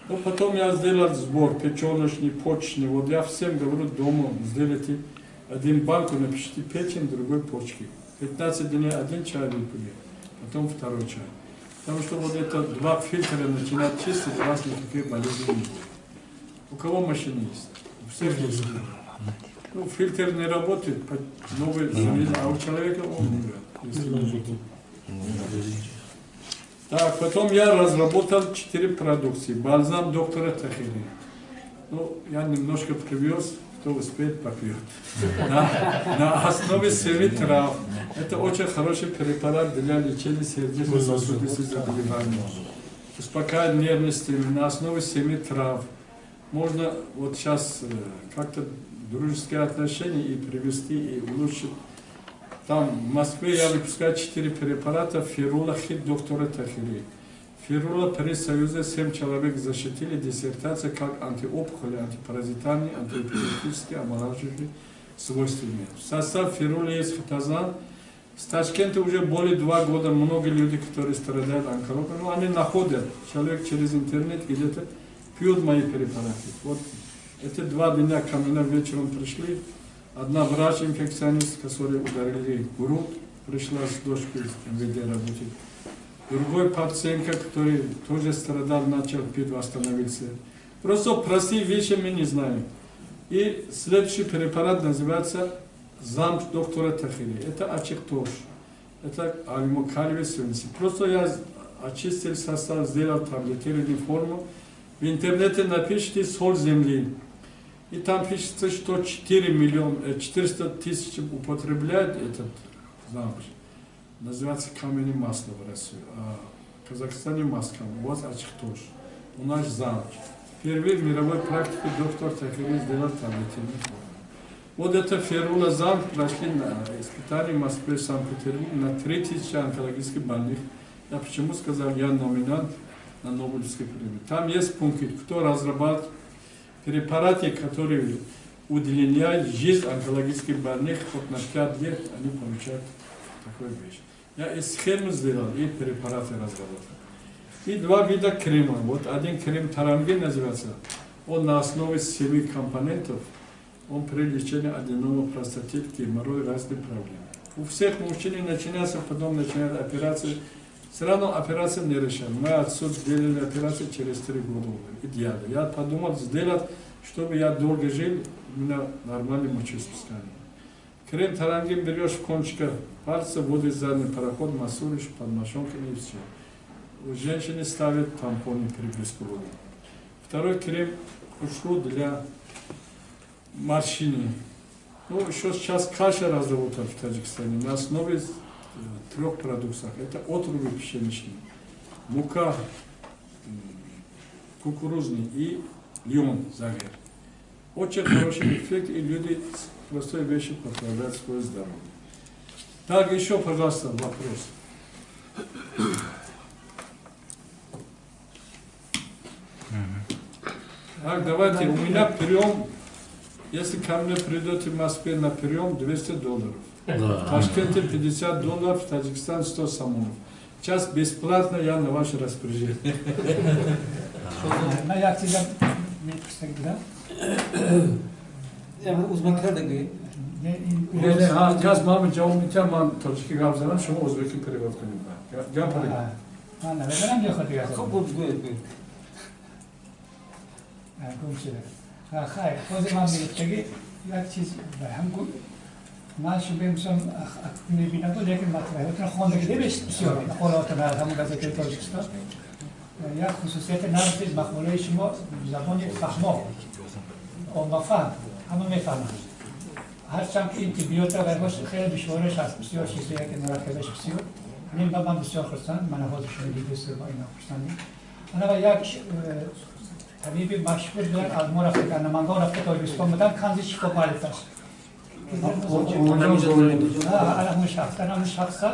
Но потом я сделал сбор печеночный, почечный. Вот я всем говорю, дома сделайте один банку, напишите печень, другой почки. 15 дней один чай выпили, потом второй чай. Потому что вот это два фильтра начинают чистить, у вас никаких болезней не будет. У кого машина есть? У всех есть. Ну, фильтр не работает, новый завели, а у человека он умрет. Так, потом я разработал 4 продукции. Бальзам доктора Тахири. Ну, я немножко привез, кто успеет, попьет. На основе 7 трав. Это очень хороший препарат для лечения сердечно-сосудистых заболеваний. Успокаивает нервную систему на основе 7 трав. Можно вот сейчас как-то дружеские отношения и привести, и улучшить. Там в Москве я выпускаю 4 препарата Ферула Хит доктора Тахири. Ферула при Союзе 7 человек защитили диссертацию как антиопухоли, антипаразитарные, антиэпилептические, омолаживающие свойства имеют. В состав ферула есть хитозан. С Ташкента уже более 2 года много людей, которые страдают онкологией, но они находят. Человек через интернет где-то пьет мои препараты. Вот эти 2 дня ко мне вечером пришли. Одна врач-инфекционист, которой ударили грудь, пришла с дочкой из МВД работать. Другой пациент, который тоже страдал, начал пить, восстановился. Просто простые вещи мы не знаем. И следующий препарат называется замш доктора Тахири. Это ачиктош, это алюмокалиевый свинец. Просто я очистил состав, сделал таблетированную форму. В интернете напишите соль земли. И там пишется, что 4 400 тысяч употребляют этот замш. Называется каменное масло в России. А в Казахстане маска. У вас ачиктош. У нас замш. Впервые в мировой практике доктор Тахири сделал таблетированную форму. Вот это ферула замш прошли на испытании в Москве, Санкт-Петербурге на 3000 онкологических больных. Я почему сказал, я номинант на Нобелевскую премию. Там есть пункт, кто разрабатывает препараты, которые удлиняют жизнь онкологических больных, вот на 5 лет они получают такую вещь. Я и схему сделал, и препараты разработал. И 2 вида крема. Вот один крем Таранги называется. Он на основе 7 компонентов. Он при лечении аденома, простатит, геморрой, разные проблемы. У всех мужчин начинается, потом начинают операции. Все равно операция не решаем. Мы отсюда сделали операцию через 3 года. Идеально. Я подумал сделать, чтобы я долго жил, у меня нормальный мочеиспускание. Крем Тарангин берешь в кончика пальца, вводишь задний пароход, массируешь под мошонками и все. У женщины ставят тампоны при бесплодии. Второй крем хушу для морщины. Ну, еще сейчас каша разработана в Таджикистане на основе 3 продуктов. Это отруби пшеничные, мука кукурузный и лимон загар. Очень хороший эффект, и люди с простой вещи поправляют свое здоровье. Так, еще, пожалуйста, вопрос. Так, давайте, у меня прием, если ко мне придете в Москве на прием, $200. Да. В Ташкенте $50, в Таджикистане 100 сомонов. Сейчас бесплатно я на ваше распоряжение. Сейчас мама ҷавоб медиҳам, ман тоҷикӣ гап занам, шумо ӯзбекӣ перевод кунед. Гап хайр, ҳозир ман мегуфтагӣ як чиз барҳам гуфт. Ман шубемсон мебинам, лекин матраҳиётро хондагӣ бисёр мақолаотро дар ҳамон газетаи Тоҷикистон. Як хусусияти нағзи мақолаи шумо забони фаҳмо, оммафаҳм, ҳама мефаҳманд. Ҳарчанд ки ин тиббиётро вайҳош хеле душвориш ҳаст, бисёр чизое ки мураккабаш бисёр. Ҳамин ба ман бисёр хурсанд, ман ҳозир шумо дидед, мо ино хурсандем. Ана ва як табиби машҳур буданд, аз мо рафта дар Намангон рафта Тоҷикистон буданд, Канзи Шифо муаллифаш. Ҳамун шахса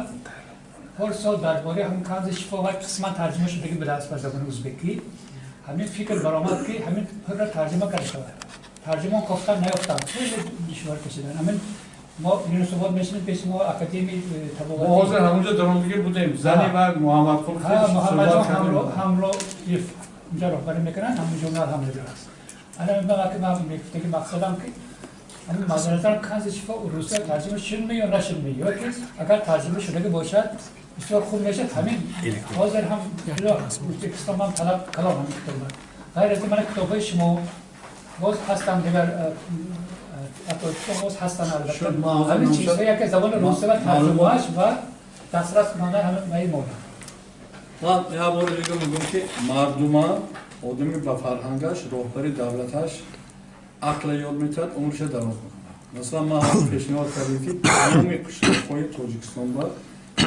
ҳар сол дар бораи ҳамун Канзи Шифо ва қисман тарҷима шудагӣ будааст ба забони ӯзбекӣ. Ҳамин фикр баромад, ки ҳамин пурра тарҷима карда шавад. Тарҷимон кофтан наёфтанд, хеле душвор кашиданд. Ҳамин мо Юнусобод мешинем, пеши мо академияи табобатӣ. Мо ҳозир ҳамунҷо даромадагӣ будем. Зани ва Муҳаммадқул Муҳаммадҷон Ҳамроев اونجا راهبری میکنن همون ژورنال هم است. الان من که من میگفتم مقصدم که همین مازندران کنز شفا روسیه ترجمه شد یا نشد یا که اگر ترجمه شده که باشد بسیار خوب میشه. همین حاضر هم ازبکستان هم طلب کلام هم کتاب غیر از من کتاب‌های شما باز هستن دیگر اتوبوس باز هستن البته همین چیزهایی که زبان روسی و ترجمه‌اش و دسترس کننده همه این مورد. من یه بار دیگه میگم که مردم آدمی با فرهنگش راهبری دولتش عقل یاد میتاد عمرش دراز میکنه. مثلا ما هم پیشنهاد کردیم که تمام قشلاق‌های تاجیکستان با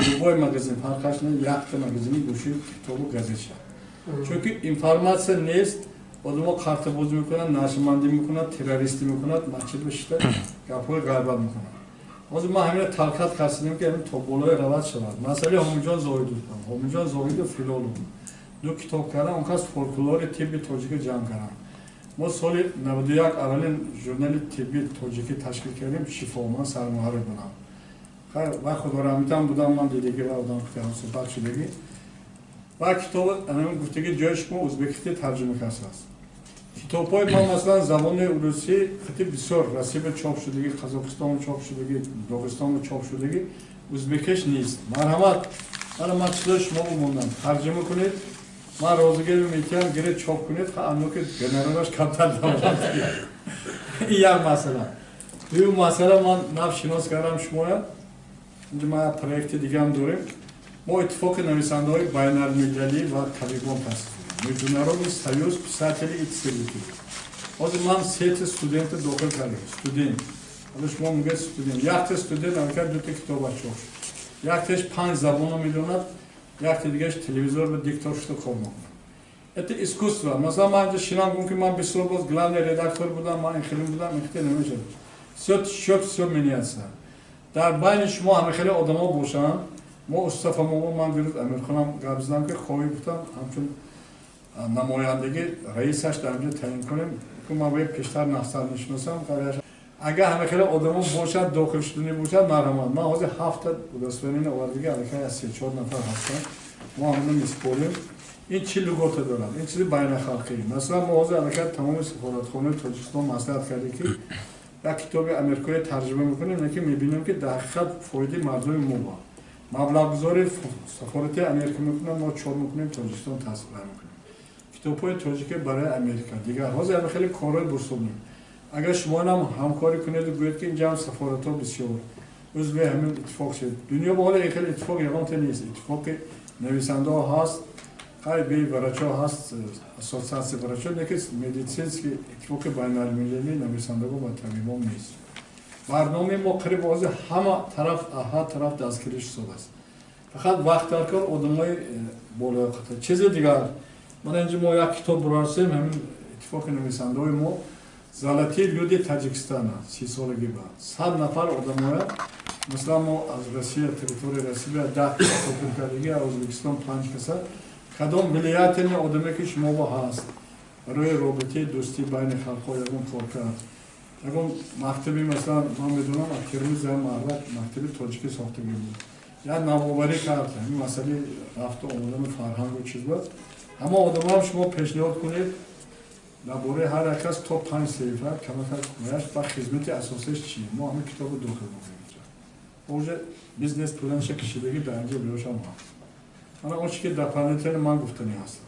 любой магазин фарқаш не якта магазини гӯши китобу газет шад. Чунки информация нест, одамо қартабозӣ мекунанд, нашмандӣ мекунанд, террористӣ мекунанд, масҷид бишита гапҳои ғайбат мекунанд. Ҳозир ман ҳамина талқат кардем ки ҳамин то болои равад шавад. Масъалаи Ҳомиҷон Зоҳидов, Ҳомиҷон Зоҳидов филолог ду китоб кардам, он кас фолклори тибби тоҷикӣ ҷамъ кардам. Мо соли 91 аввалин журнали тибби тоҷикӣ ташкил кардем, Шифо, ман сармуҳаррир будам. Ва худораҳматам будам, ман дидагӣ ва одам ки ҳамсуҳбат шудагӣ. Ва китоб ҳамин гуфтагӣ ҷои шумо ӯзбекӣ тарҷума кардааст. Китобҳои ма масалан забони русӣ хати бисёр Россия чоп шудагӣ, Қазоқистон чоп шудагӣ, Доғистон чоп шудагӣ, ӯзбекиш нест. Марҳамат, мана ман чизои шумо мондам, тарҷума кунед. Ман розигӣ метиҳам, гиред чоп кунед, аммо ки гонорараш камтар давлат. Ин як масъала. Дуюм масъала, ман нав шинос кардам шумоя. Инҷо ма як проекти дига ҳам дорем. Мо иттифоқи нависандаҳои байналмилалӣ ва табибон таъсис додем. Международный союз писателей и целителей. Ҳозир ман сета студента дохил кардем. Студент. Ҳоло шумо мегӯед студент. Якта студент аллакай дута китобаш чоп шуд. Якташ 5 забонро медонад, якта дигараш телевизор ва диктор шуда кор мекунад. Это искусство. Масалан, ман инҷо шинам гум ки ман 20 сол боз главный редактор будам, ман ин хеле будам, ин хеле намешавад. Всё течёт, всё меняется. Дар байни шумо ҳама хеле одамо бошанд. Мо устафамо ман дирӯз Амирхонам гап задам ки хоҳӣ гуфтам ҳамчун намояндагӣ раисаш дар инҷо таъин кунем. Ман бояд пештар нафсар мешиносам. Агар ҳама хеле одамо бошанд, дохил шуданӣ бошанд, марҳамат. Ман ҳозир 7 удостоверение овардагӣ, аллакай аз 3-4 нафар ҳастанд. Мо ҳамина месупорем. Ин чӣ лугота дорад? Ин чизи байнахалқӣ. Масалан, мо ҳозир аллакай тамоми сафоратхонаи Тоҷикистон маслиҳат кардем ки як китоби амрикоӣ тарҷума мекунем, лекин мебинем ки дар ҳақиқат фоидаи мардуми мо ба маблағгузори сафорати Америка мекунад, мо чоп мекунем, Тоҷикистон таъсир мекунем. Китобҳои тоҷикӣ барои Америка. Дигар ҳозир ҳама хеле корҳои бурсобем. Агар шумо ҳам ҳамкорӣ кунед гӯед ки инҷа ҳам сафоратҳо бисёр узви ҳамин иттифоқ шуд. Дунё ба ҳоли хеле иттифоқ ягонта нест. Иттифоқи нависандаҳо ҳаст, хай бе врачҳо ҳаст, ассотсиатсия врачҳо, лекин медицинский иттифоқи байналмилалии нависандагон ва табибон нест. Барномаи мо қариб ҳозир ҳама тараф, ҳар тараф дастгирӣ шудааст. Фақат вақт дар кор одамои болояқата. Чизи дигар, мана инҷо мо як китоб бурарсем, ҳамин иттифоқи нависандаҳои мо Золотые люди Таджикистана, 30 солагӣ ба 100 нафар одамоя, масалан мо аз Россия, территорияи Россия 10 каса топил кардагӣ, аз Ӯзбекистон 5 каса. Кадом влиятельный одаме ки шумо бо ҳаст барои робитаи дӯстӣ байни халқҳо ягон кор кард, ягон мактаби, масалан ман медонам аз Термиз як маҳалла мактаби тоҷикӣ сохтагӣ буд, як навоварӣ кард ҳамин масъалаи рафту омадану фарҳангу чиз буд. Ҳама одамоам шумо пешниҳод кунед дар бораи ҳар як кас то 5 саҳифа камакак кунаш ба хизмати асосиш чи мо ҳамин китобро дохил мекунем. Уже бизнес планша кишидагӣ дар инҷо биёшам ҳаст. Ана он чи ки дополнительно ман гуфтанӣ ҳастам.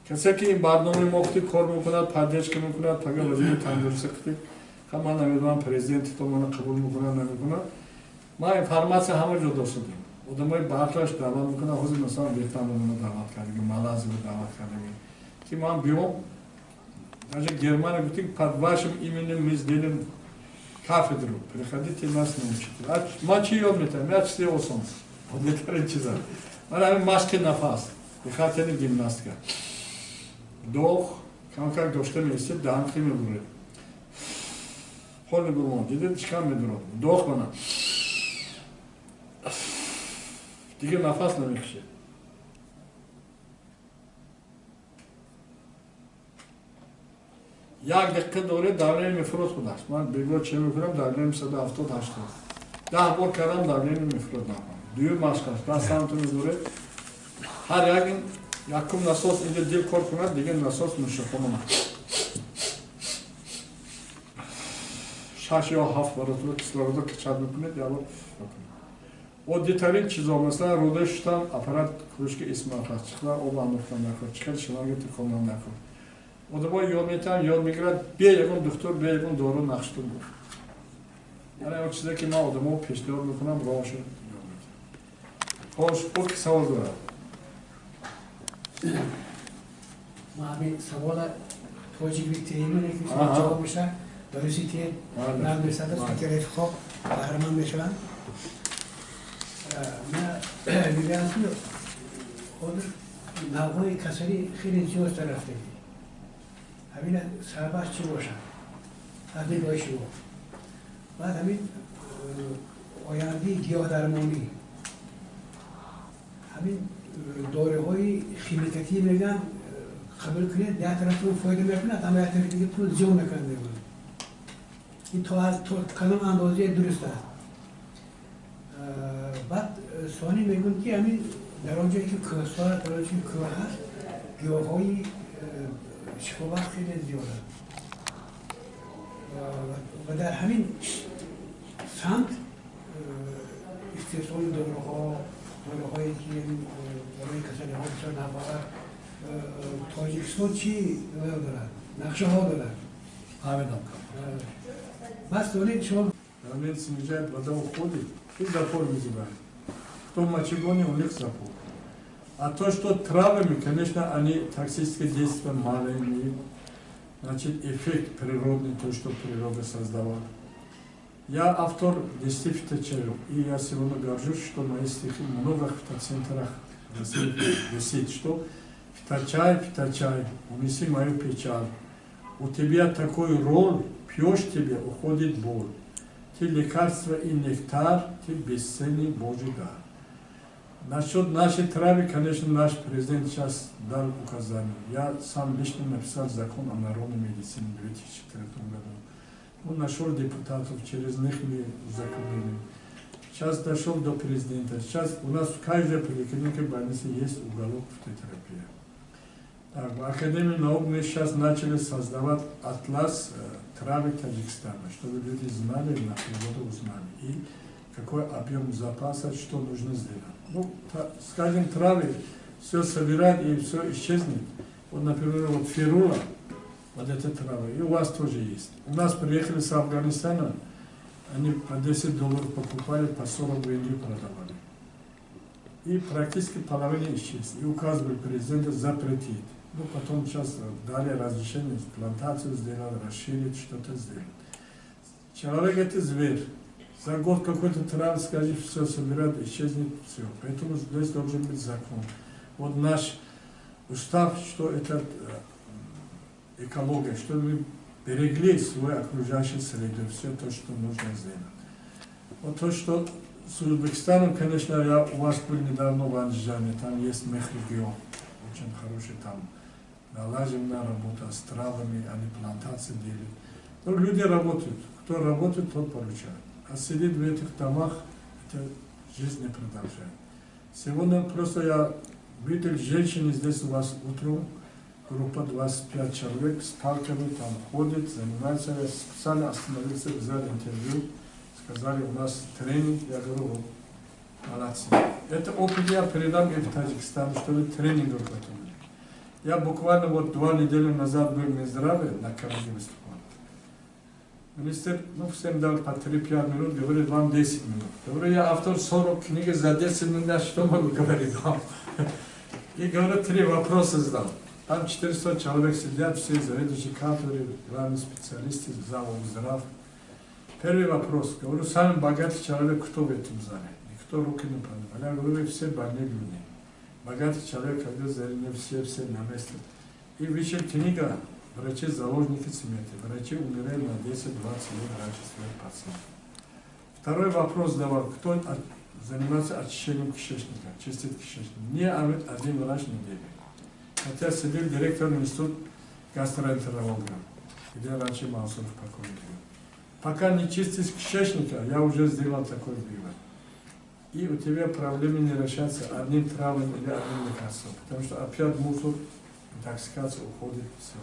Касе ки ин барномаи мо қити кор мекунад, поддержка мекунад, пага вазири тандурустӣ қити, ха ман намедонам президент то мана қабул мекунад, намекунад. Ман информатсия ҳама ҷо достадем. Одамои баъзаш даъват мекунад, ҳозир масалан Вьетнамро мана даъват кардагӣ, Малайзияро даъват кардагӣ. Ки ман биём, даже Германия гуфтем, под вашим именем мы сделаем кафедру, приходите нас научите. Ман чӣ ёд метавонам? Я чизи осон. Оддитарин чиза. Ман ҳамин машқи нафас, дыхательная гимнастика. Вдох, камакак дошта меистед, даҳан хи мебуред. Ҳол мебурмон, дидед чикам медурад. Вдох мана. Дигар нафас намекашед. Як дақиқа доред, давление мефурод худаш. Ман бегоҳ чӣ мекунам, давление 170-80. 10 бор кардам, давление мефурод накунам. Дуюм машқ аст. Даст самту медоред. Ҳар як ин Якум насос инҷо дил кор кунад, дигар насос мушахона. 6 ё 7 маротиба кислородро качат мекунед, ябор оддитарин чизо, масалан, рӯдаи шуштан, аппарат кружки исмаф аст, чихла об андохтан накун, чихел шланги тиқондан накун. Одамо ёд метавон, ёд мегирад, бе ягон духтур, бе ягон дору нақштун гуфт. Яъне он чизе ки ман одамо пешниҳод мекунам, роҳашо ёд метавон. Хош, бо ки савол дорад? Ман ҳамин савола тоҷик битеима, лекин ҷавоб меша, барои ки намерасад, ки рафиқҳо баҳраманд мешаванд. Ман мегӯям ки ҳозир навъҳои касалӣ хеле зиёд рафтагӣ. Ҳамин сабабаш чӣ бошад аз нигоҳи шумо? Баъд ҳамин ояндаи гиёҳдармонӣ, ҳамин доруҳои химикатӣ мегӯям қабул кунед, як тарафтон фоида мекунад, аммо як тарафи дига пул зиён мекунад мегӯянд. Ин то кадом андоза дуруст аст? Баъд сони мегӯям ки ҳамин дар он ҷое ки кӯҳсор, дар он ҷое ки кӯҳ ҳаст, гиёҳҳои шифобахш хеле зиёд аст ва дар ҳамин самт истеҳсоли доруҳо, доруҳое ки барои касалиҳо бисёр нафъовар, Тоҷикистон чӣ дорад, нақшаҳо дорад? Фаҳмидам. Бас донед шумо. Давление снижает, вода уходит и запор вызывает. Кто мочегонный, у них запор. А то, что травами, конечно, они токсическое действие мало имеют. Значит, эффект природный, то, что природа создала. Я автор 10 фиточаев, и я сегодня горжусь, что мои стихи в многих фитоцентрах висит, что фиточай, фиточай, унеси мою печаль. У тебя такой роль, пьешь тебе, уходит боль. Ты лекарство и нектар, ты бесценный Божий дар. Насчет нашей травы, конечно, наш президент сейчас дал указание. Я сам лично написал закон о народной медицине в 2004 году. Он нашел депутатов, через них мы узаконили. Сейчас дошел до президента. Сейчас у нас в каждой поликлинике больницы есть уголок фитотерапии. Так, в Академии наук мы сейчас начали создавать атлас травы Таджикистана, чтобы люди знали, на природу узнали, и какой объем запаса, что нужно сделать. Ну, скажем, травы все собирать и все исчезнет. Вот, например, вот фирула, вот эта трава, и у вас тоже есть. У нас приехали с Афганистана, они по $10 покупали, по 40 в Индию продавали. И практически половина исчезла. И указ был президента запретить. Ну, потом сейчас дали разрешение, плантацию сделали, расширить, что-то сделать. Человек – это зверь. За год какой-то травы, скажи, все собирает, исчезнет, все. Поэтому здесь должен быть закон. Вот наш устав, что это экология, что мы берегли свою окружающую среду, все то, что нужно сделать. Вот то, что с Узбекистаном, конечно, я у вас был недавно в Андижане, там есть мехрегион, очень хороший там. Налажена работа с травами, они плантации делают. Но люди работают, кто работает, тот получает. А сидит в этих домах, это жизнь не продолжает. Сегодня просто я видел женщины здесь у вас утром, группа 25 человек с палками там ходит, занимается. Я специально остановился, взял интервью, сказали, у нас тренинг, я говорю, вот, молодцы. Это опыт я передам и в Таджикистан, чтобы тренинг готовили. Я буквально вот 2 недели назад был в Минздраве, на коллеге выступал. Министр, ну, всем дал по 3-5 минут, говорит, вам 10 минут. Говорю, я автор 40 книг, за 10 минут я что могу говорить вам? И говорю, 3 вопроса задал. Там 400 человек сидят, все заведующие кафедры, главные специалисты, зав. Первый вопрос. Говорю, самый богатый человек кто в этом зале? Никто руки не поднимал. Я говорю, вы все больные люди. Богатый человек, когда не все на месте. И вышла книга «Врачи-заложники смерти». Врачи умирали на 10-20 лет раньше своих пациентов. Второй вопрос давал, кто занимается очищением кишечника, чистит кишечник. Не один врач не делает. Хотя сидел директор института гастроэнтерологии, где раньше Мансуров покойный был. Пока не чистишь кишечника, я уже сделал такой вывод. И у тебя проблемы не решатся одним травмом или одним лекарством. Потому что опять мусор, интоксикация уходит, все.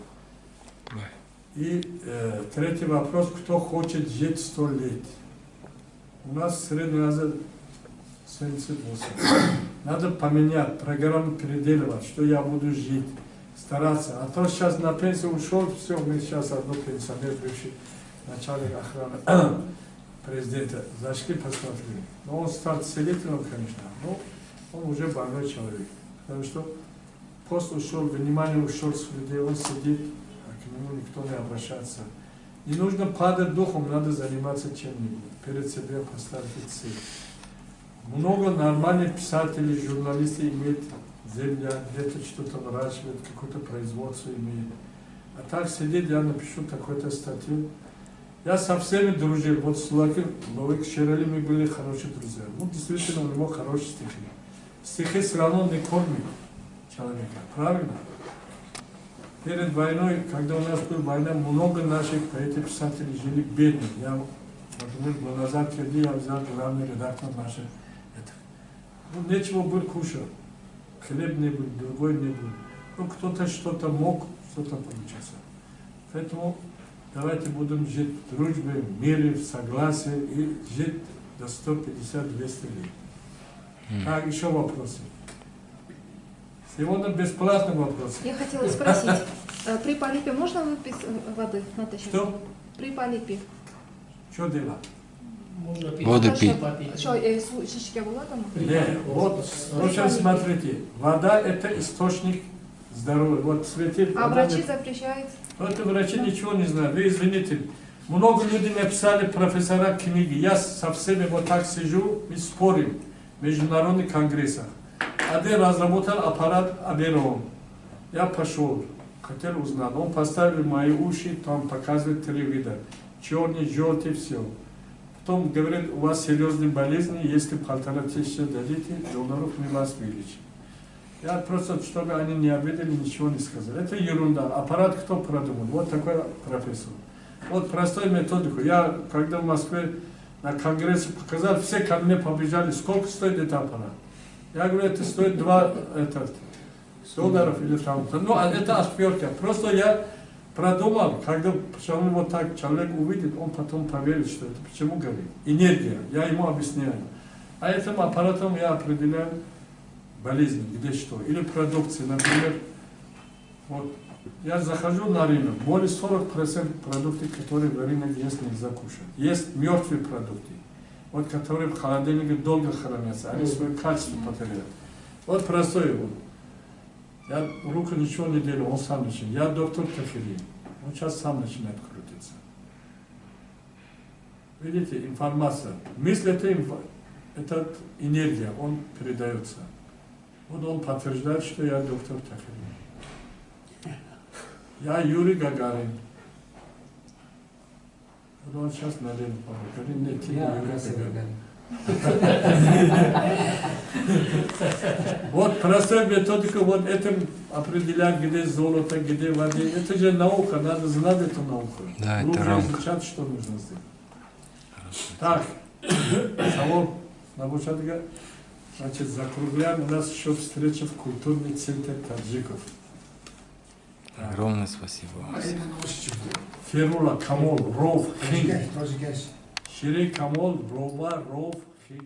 И третий вопрос, кто хочет жить 100 лет? У нас средний возраст 78. Надо поменять, программу переделывать, что я буду жить, стараться. А то сейчас на пенсию ушел, все, мы сейчас одну пенсионер, бывший начальник охраны президента, зашли, посмотрели. Но он стал целителем, конечно, но он уже больной человек. Потому что пост ушел, внимание ушел с людей, он сидит, а к нему никто не обращается. Не нужно падать духом, надо заниматься чем-нибудь. Перед собой поставить цель. Много нормальных писателей, журналистов имеют земля, где-то что-то выращивают, какое-то производство имеют. А так сидит, я напишу такую-то статью. Я со всеми дружил. Вот с Лоик Шерали мы были хорошие друзья. Ну, действительно, у него хорошие стихи. Стихи все равно не кормят человека, правильно? Перед войной, когда у нас была война, много наших поэтов, писателей жили бедно. Я, например, Гулназар Керди, я взял главный редактор нашей. Это. Ну, нечего было кушать. Хлеб не был, другой не был. Ну, кто-то что-то мог, что-то получился. Поэтому давайте будем жить в дружбе, в мире, в согласии и жить до 150-200 лет. Так, еще вопросы? Сегодня бесплатный вопрос. Я хотела спросить, при полипе можно выпить воды натощак? Что? При полипе. Что делать? Можно пить. Воду пить. Что, шишки была там? Нет, вот, в смотрите, вода это источник здоровья. Вот светит. А врачи запрещают? Это врачи ничего не знают. Вы извините, много людей написали профессора книги. Я со всеми вот так сижу и спорим в международных конгрессах. Один разработал аппарат Аберон. Я пошел, хотел узнать. Он поставил мои уши, там показывает три вида. Черный, желтый, все. Потом говорит, у вас серьезные болезни, если 1500 дадите, долларов, мы вас вылечим. Я просто, чтобы они не обидели, ничего не сказал. Это ерунда. Аппарат кто продумал? Вот такой профессор. Вот простую методику. Я, когда в Москве на конгрессе показал, все ко мне побежали, сколько стоит этот аппарат. Я говорю, это стоит 2 долларов или там. Ну, это отвертка. Просто я продумал, когда вот так человек увидит, он потом поверит, что это почему горит. Энергия, я ему объясняю. А этим аппаратом я определяю болезни, где что. Или продукции, например, вот я захожу на рынок, более 40% продуктов, которые в рынке есть, нельзя кушать. Есть мертвые продукты, вот которые в холодильнике долго хранятся, они свое качество потеряют. Вот простой вот. Я руку ничего не делаю, он сам начинает. Я доктор Тахири, он сейчас сам начинает крутиться. Видите, информация. Мысль это энергия, он передается. Вот он подтверждает, что я доктор Тахири. Я Юрий Гагарин. Вот он сейчас налево говорит, нет, ты не Юрий Гагарин. Вот простая методика, вот этим определять, где золото, где вода. Это же наука, надо знать эту науку. Да, это нужно изучать, что нужно сделать. Так, салон Набушадга, значит, закругляем. У нас еще встреча в культурный центр таджиков. Огромное спасибо вам. Ферула, Камол, Ров, Хинг. Шири, Камол, Рова, Ров, Хинг.